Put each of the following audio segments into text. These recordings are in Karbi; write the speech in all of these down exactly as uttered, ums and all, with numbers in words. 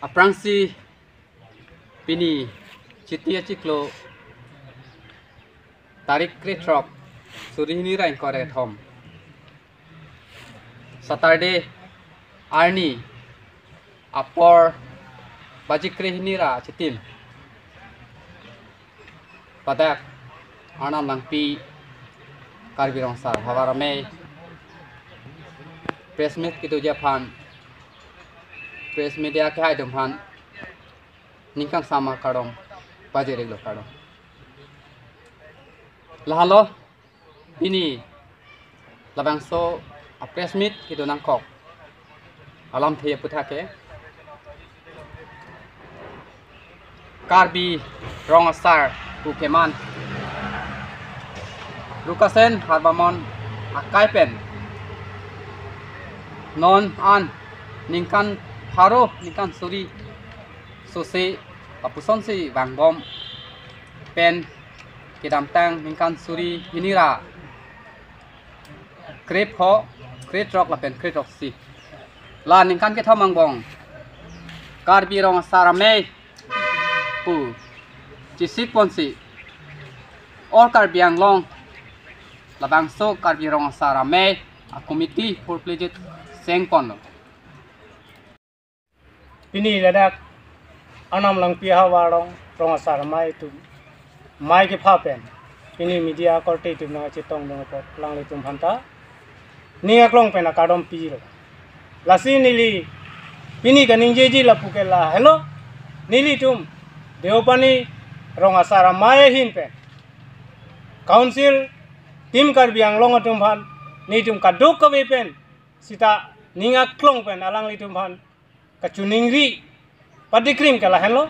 Aphrangsi pini Chiti achiklo tarik krethrok suri hini ra ingkoi ra kethom Saturday arni apor baji kre hini ra chitim padak Arnam Langpi Karbi Rong Asar Havar Amei press meet kedoji aphan press media kehai atum aphan ningkan sama kardom pajir-iklo, kardom. Lahelo pini labangso a press meet kedo nangkok alamthe aputhak ke Karbi Rong Asar pu keman Rukasen Harbamon akai pen non an ningkan pharo, ningkan suri sose apusonsi vangbom pen kedamtang ningkan suri hini ra krepho, krethrok lapen krethroksi, la ningkan kethom angbong Karbi Rong Asar Amei pu chesik ponsi All Karbi Anglong labangso Karbi Rong Asar Amei a committee full-fledged seng ponlo. Pini ladak Arnam Langpi Havar Rong, Rong Asar Amei atum amei kepha pen pini media korte atum nangchetongdun apot alanglitum aphanta ning aklong pen akardom pilo. Lasi neli pini kaningjeji lapu ke lahelo, nelitum Deopani Rong Asar Amei ahin pen Council, Team Karbi Anglong atum aphan, nelitum kadokave pen sita ning aklong pen alanglitum aphan kachiningri padikrim ke lahenlo,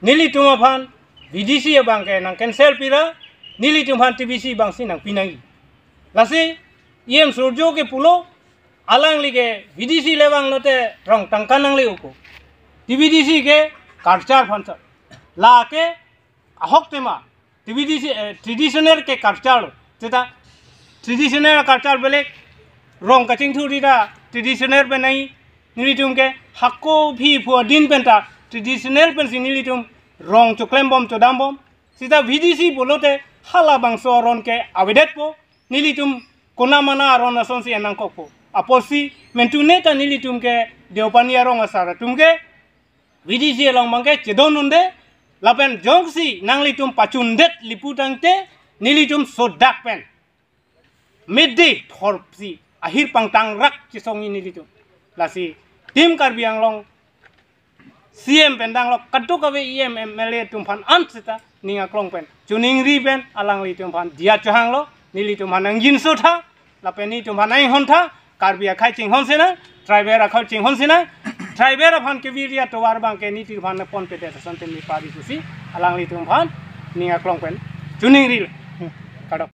nelitum aphan V D C abang ke nang cancel pira, nelitum aphan T B C abangsi nangpi nangji. Lasi E M Surjo ke pulo, alangli ke V D C le vanglote rong tangka nangle-oko. T B D C ke culture aphan chot. Lake ahok tema T B D C, eh, traditional ke culture lo. Seta traditional culture belek, rong kachingthurji ta traditional pen nangji, nelitum ke hako aphi aphu adin penta traditional pensi nelitum rong choklembom chodambom. Seta V D C pulote halabangso aron ke avedetpo, nelitum konamana aron asonsi en nangkokpo. Apotsi mentune ta nelitum ke Deopani arong asar atum ke V D C along abang ke chedondunde, lapen jongsi nanglitum pachundet lipu tangte nelitum sodak pen midi thorsi ahir pangtangrak chesongji nelitum. Lasi Team Karbi Anglong C M pen danglo, kadokave E M M L A atum aphan an sita ning aklong pen, chiningri pen alanglitum aphan diya chohanglo, nelitum aphan nangjinso tha, lapen nelitum aphan nanghon tha, Karbi akhei chinghon sinang, tribal akhei chinghon sinang, tribal aphan kevirji atovar abang ke nelitum aphan ponpedet asonte neli pari pusi alanglitum aphan ning aklong pen chiningri. Kardom.